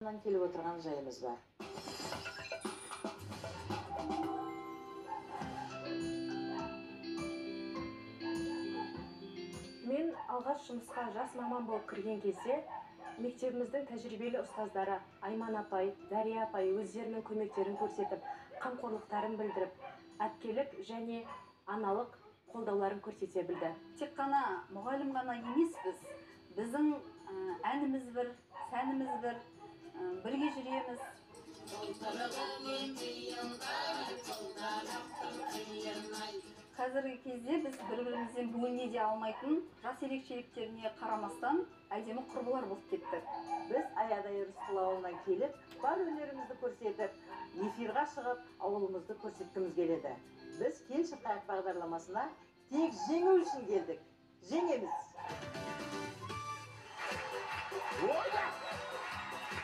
Келіп отырған жайымыз бар. Мен алғаш жұмысқа жас маман болып кірген кезде мектебіміздің тәжірибелі ұстаздары Айман апай, Дария апай өздерінің көмектерін көрсетіп, қамқорлықтарын білдіріп, әпкелік және аналық қолдауларын көрсете білді. Тек қана мұғалім ғана емеспіз, біздің әніміз бір, сәніміз бір, бірге жүреміз. Қазіргі кезде біз бір-бірімізден бөліне де алмайтын жас ерекшеліктеріне қарамастан әдемі құрбылар болып кеттік. Біз Аядай Рысқұл ауылына келіп, бар өнерімізді көрсетіп, эфирға шығып, ауылымызды көрсеткіміз келеді. Біз Кел шырқайық бағдарламасына тек жеңу үшін келдік. Жеңеміз! Ойна!